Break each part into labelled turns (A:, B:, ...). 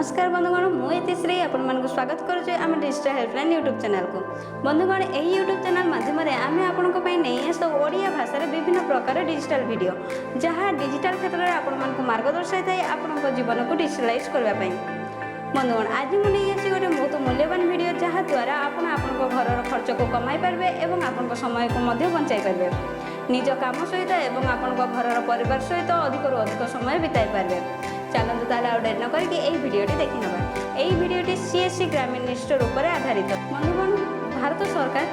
A: ନମସ୍କାର ବନ୍ଧୁଗଣ, ମୁଁ ଇତିଶ୍ରୀ ଆପଣମାନଙ୍କୁ ସ୍ୱାଗତ କରୁଛି ଆମ ଡିଜିଟାଲ ହେଲ୍ପଲାଇନ୍ ୟୁଟ୍ୟୁବ୍ ଚ୍ୟାନେଲକୁ। ବନ୍ଧୁଗଣ, ଏହି ୟୁଟ୍ୟୁବ୍ ଚ୍ୟାନେଲ ମାଧ୍ୟମରେ ଆମେ ଆପଣଙ୍କ ପାଇଁ ନେଇ ଆସିଥାଉ ଓଡ଼ିଆ ଭାଷାରେ ବିଭିନ୍ନ ପ୍ରକାର ଡିଜିଟାଲ ଭିଡ଼ିଓ, ଯାହା ଡିଜିଟାଲ କ୍ଷେତ୍ରରେ ଆପଣମାନଙ୍କୁ ମାର୍ଗ ଦର୍ଶାଇଥାଏ ଆପଣଙ୍କ ଜୀବନକୁ ଡିଜିଟାଲାଇଜ୍ କରିବା ପାଇଁ। ବନ୍ଧୁଗଣ, ଆଜି ମୁଁ ନେଇ ଆସିଛି ଗୋଟେ ବହୁତ ମୂଲ୍ୟବାନ ଭିଡ଼ିଓ, ଯାହାଦ୍ୱାରା ଆପଣ ଆପଣଙ୍କ ଘରର ଖର୍ଚ୍ଚକୁ କମାଇ ପାରିବେ ଏବଂ ଆପଣଙ୍କ ସମୟକୁ ମଧ୍ୟ ବଞ୍ଚାଇ ପାରିବେ, ନିଜ କାମ ସହିତ ଏବଂ ଆପଣଙ୍କ ଘରର ପରିବାର ସହିତ ଅଧିକରୁ ଅଧିକ ସମୟ ବିତାଇ ପାରିବେ। ଚାଲନ୍ତୁ ତାହେଲେ ଆଉ ଡେରି ନ କରିକି ଏହି ଭିଡ଼ିଓଟି ଦେଖିନେବା। ଏହି ଭିଡ଼ିଓଟି ସିଏସ୍ସି ଗ୍ରାମୀଣ ଷ୍ଟୋର ଉପରେ ଆଧାରିତ। ବନ୍ଧୁଗଣ, ଭାରତ ସରକାର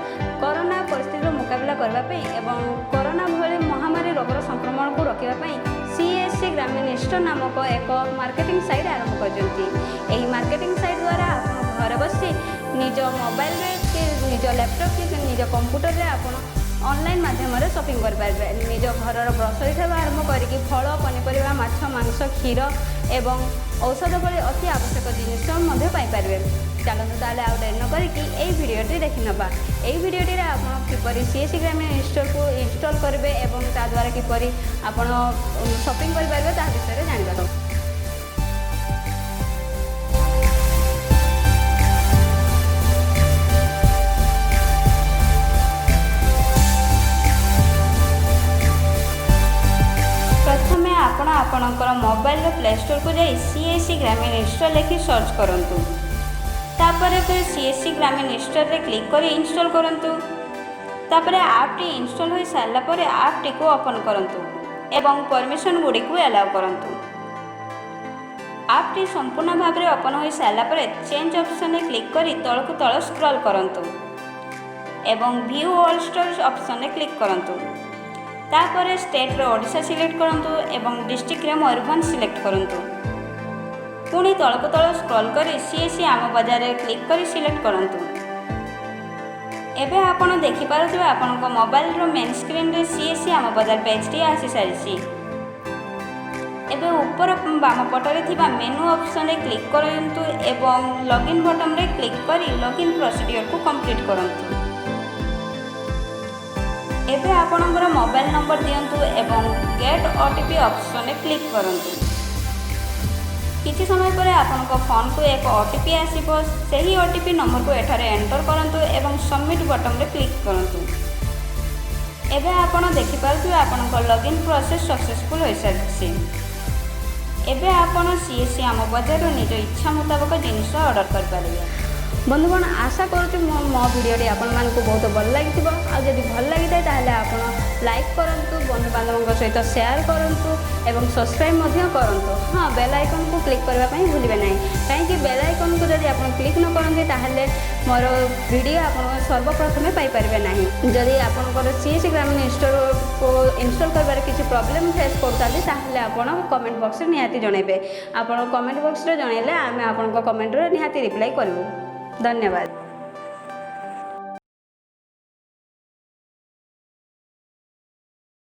A: କରୋନା ପରିସ୍ଥିତିର ମୁକାବିଲା କରିବା ପାଇଁ ଏବଂ କରୋନା ଭଳି ମହାମାରୀ ରୋଗର ସଂକ୍ରମଣକୁ ରୋକିବା ପାଇଁ ସିଏସ୍ସି ଗ୍ରାମୀଣ ଷ୍ଟୋର ନାମକ ଏକ ମାର୍କେଟିଂ ସାଇଟ୍ ଆରମ୍ଭ କରିଛନ୍ତି। ଏହି ମାର୍କେଟିଂ ସାଇଟ୍ ଦ୍ୱାରା ଆପଣ ଘରେ ବସି ନିଜ ମୋବାଇଲରେ କି ନିଜ ଲ୍ୟାପଟପ୍ କି ନିଜ କମ୍ପ୍ୟୁଟରରେ ଆପଣ ଅନଲାଇନ୍ ମାଧ୍ୟମରେ ସପିଂ କରିପାରିବେ। ନିଜ ଘରର ଗ୍ରୋସରୀ ଠାରୁ ଆରମ୍ଭ କରିକି ଫଳ, ପନିପରିବା, ମାଛ, ମାଂସ, କ୍ଷୀର ଏବଂ ଔଷଧ ଭଳି ଅତି ଆବଶ୍ୟକ ଜିନିଷ ମଧ୍ୟ ପାଇପାରିବେ। ଚାଲନ୍ତୁ ତାହେଲେ ଆଉ ଡେରି ନ କରିକି ଏଇ ଭିଡ଼ିଓଟି ଦେଖିନେବା। ଏହି ଭିଡ଼ିଓଟିରେ ଆପଣ କିପରି ସିଏସ୍ସି ଗ୍ରାମୀଣ ଷ୍ଟୋରକୁ ଇନଷ୍ଟଲ୍ କରିବେ ଏବଂ ତା ଦ୍ୱାରା କିପରି ଆପଣ ସପିଂ କରିପାରିବେ, ତାହା ବିଷୟରେ ଜାଣିବା। ପ୍ରଥମେ ଆପଣ ଆପଣଙ୍କର ମୋବାଇଲର ପ୍ଲେ ଷ୍ଟୋରକୁ ଯାଇ ସିଏସ୍ସି ଗ୍ରାମୀଣ ଷ୍ଟୋର ଲେଖି ସର୍ଚ୍ଚ କରନ୍ତୁ। ତାପରେ ଫେର୍ ସିଏସ୍ସି ଗ୍ରାମୀଣ ଷ୍ଟୋରରେ କ୍ଲିକ୍ କରି ଇନଷ୍ଟଲ୍ କରନ୍ତୁ। ତାପରେ ଆପ୍ଟି ଇନଷ୍ଟଲ୍ ହୋଇ ସାରିଲା ପରେ ଆପ୍ଟିକୁ ଓପନ୍ କରନ୍ତୁ ଏବଂ ପରମିସନ୍ ଗୁଡ଼ିକୁ ଆଲାଉ କରନ୍ତୁ। ଆପ୍ଟି ସମ୍ପୂର୍ଣ୍ଣ ଭାବରେ ଓପନ୍ ହୋଇ ସାରିଲା ପରେ ଚେଞ୍ଜ ଅପସନ୍ରେ କ୍ଲିକ୍ କରି ତଳକୁ ତଳ ସ୍କ୍ରଲ୍ କରନ୍ତୁ ଏବଂ ଭ୍ୟୁ ଅଲ୍ ଷ୍ଟୋର୍ସ ଅପସନ୍ରେ କ୍ଲିକ୍ କରନ୍ତୁ। ତାପରେ ଷ୍ଟେଟ୍ରେ ଓଡ଼ିଶା ସିଲେକ୍ଟ କରନ୍ତୁ ଏବଂ ଡିଷ୍ଟ୍ରିକ୍ଟରେ ମୟୂରଭଞ୍ଜ ସିଲେକ୍ଟ କରନ୍ତୁ। ପୁଣି ତଳକୁ ତଳ ସ୍କ୍ରଲ୍ କରି ସିଏସ୍ସି ଆମ ବଜାରରେ କ୍ଲିକ୍ କରି ସିଲେକ୍ଟ କରନ୍ତୁ। ଏବେ ଆପଣ ଦେଖିପାରୁଥିବେ, ଆପଣଙ୍କ ମୋବାଇଲର ମେନ୍ ସ୍କ୍ରିନ୍ରେ ସିଏସ୍ସି ଆମ ବଜାର ପେଜ୍ଟି ଆସିସାରିଛି। ଏବେ ଉପର ବାମ ପଟରେ ଥିବା ମେନୁ ଅପସନ୍ରେ କ୍ଲିକ୍ କରନ୍ତୁ ଏବଂ ଲଗ୍ଇନ୍ ବଟନ୍ରେ କ୍ଲିକ୍ କରି ଲଗ୍ଇନ୍ ପ୍ରୋସିଡ଼ିଓରକୁ କମ୍ପ୍ଲିଟ୍ କରନ୍ତୁ। ଏବେ ଆପଣଙ୍କର ମୋବାଇଲ ନମ୍ବର ଦିଅନ୍ତୁ ଏବଂ ଗେଟ୍ ଓଟିପି ଅପସନ୍ରେ କ୍ଲିକ୍ କରନ୍ତୁ। କିଛି ସମୟ ପରେ ଆପଣଙ୍କ ଫୋନ୍କୁ ଏକ ଓଟିପି ଆସିବ। ସେହି ଓଟିପି ନମ୍ବରକୁ ଏଠାରେ ଏଣ୍ଟର କରନ୍ତୁ ଏବଂ ସବମିଟ୍ ବଟନ୍ରେ କ୍ଲିକ୍ କରନ୍ତୁ। ଏବେ ଆପଣ ଦେଖିପାରୁଥିବେ, ଆପଣଙ୍କ ଲଗ୍ଇନ୍ ପ୍ରୋସେସ୍ ସକ୍ସେସଫୁଲ୍ ହୋଇସାରିଛି। ଏବେ ଆପଣ ସିଏସ୍ସି ଆମ ବଜାରରୁ ନିଜ ଇଚ୍ଛା ମୁତାବକ ଜିନିଷ ଅର୍ଡ଼ର କରିପାରିବେ। ବନ୍ଧୁଗଣ, ଆଶା କରୁଛି ମୋ ମୋ ଭିଡ଼ିଓଟି ଆପଣମାନଙ୍କୁ ବହୁତ ଭଲ ଲାଗିଥିବ। ଆଉ ଯଦି ଭଲ ଲାଗିଥାଏ, ତାହେଲେ ଆପଣ ଲାଇକ୍ କରନ୍ତୁ, ବନ୍ଧୁବାନ୍ଧବଙ୍କ ସହିତ ସେୟାର କରନ୍ତୁ ଏବଂ ସବସ୍କ୍ରାଇବ୍ ମଧ୍ୟ କରନ୍ତୁ। ହଁ, ବେଲ୍ ଆଇକନ୍କୁ କ୍ଲିକ୍ କରିବା ପାଇଁ ଭୁଲିବେ ନାହିଁ, କାହିଁକି ବେଲ୍ ଆଇକନ୍କୁ ଯଦି ଆପଣ କ୍ଲିକ୍ ନ କରନ୍ତି, ତାହେଲେ ମୋର ଭିଡ଼ିଓ ଆପଣ ସର୍ବପ୍ରଥମେ ପାଇପାରିବେ ନାହିଁ। ଯଦି ଆପଣଙ୍କର ସିଏସ୍ସି ଗ୍ରାମୀଣ ଷ୍ଟୋରକୁ ଇନଷ୍ଟଲ୍ କରିବାରେ କିଛି ପ୍ରୋବ୍ଲେମ୍ ଫେସ୍ କରୁଥାନ୍ତି, ତାହେଲେ ଆପଣ କମେଣ୍ଟ ବକ୍ସରେ ନିହାତି ଜଣାଇବେ। ଆପଣ କମେଣ୍ଟ ବକ୍ସରେ ଜଣାଇଲେ ଆମେ ଆପଣଙ୍କ କମେଣ୍ଟରେ ନିହାତି ରିପ୍ଲାଏ କରିବୁ। ଧନ୍ୟବାଦ।